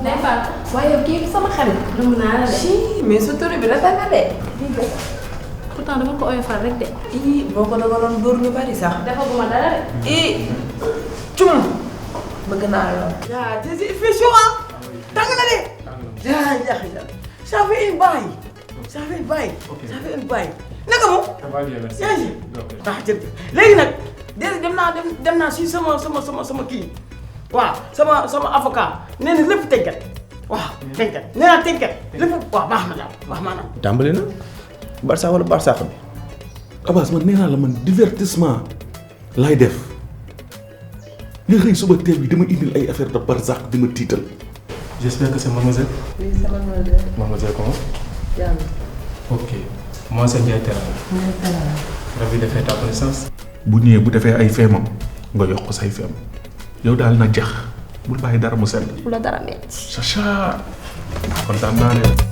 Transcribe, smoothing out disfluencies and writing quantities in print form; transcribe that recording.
day faal waaye yow kii sama xarit dum naa la de. si mais sa tur bi rafet na de. pourtant dama ko oyofal rek de. boo ko dogaloon góor ñu bari sax. defaguma dara de. cum bëgg naa lool. yaa te il fait chaud ah. tàng na de. yaa ça fait une baille. ça fait une baille. ça fait une baille. naka moom. ça va bien merci. yaa ngi jërëjëf léegi nag dem naa si sama kii waaw sama avocat nee na lépp tënkat waaw tënkat nee naa tënkat lépp waaw baax na daal baax maanaam. tàmbali na Barça wala Barsax bi. Abass man nee naa la man divertissement laay def nga xëy suba teel bi dama indil ay affaire de Barsax di ma tiital. J'espère que c'est mademoiselle. Oui, c'est mademoiselle. Mademoiselle comment? Bien. Ok. Moi c'est Ndiaye Teranga. Ndiaye Teranga. Ravi de faire ta connaissance. bu ñëwee bu defee ay feemam nga yokk ko say feem yow daal na jax bul bàyyi dara mu sell. bu la dara metti. Chacha kontaan naa ne.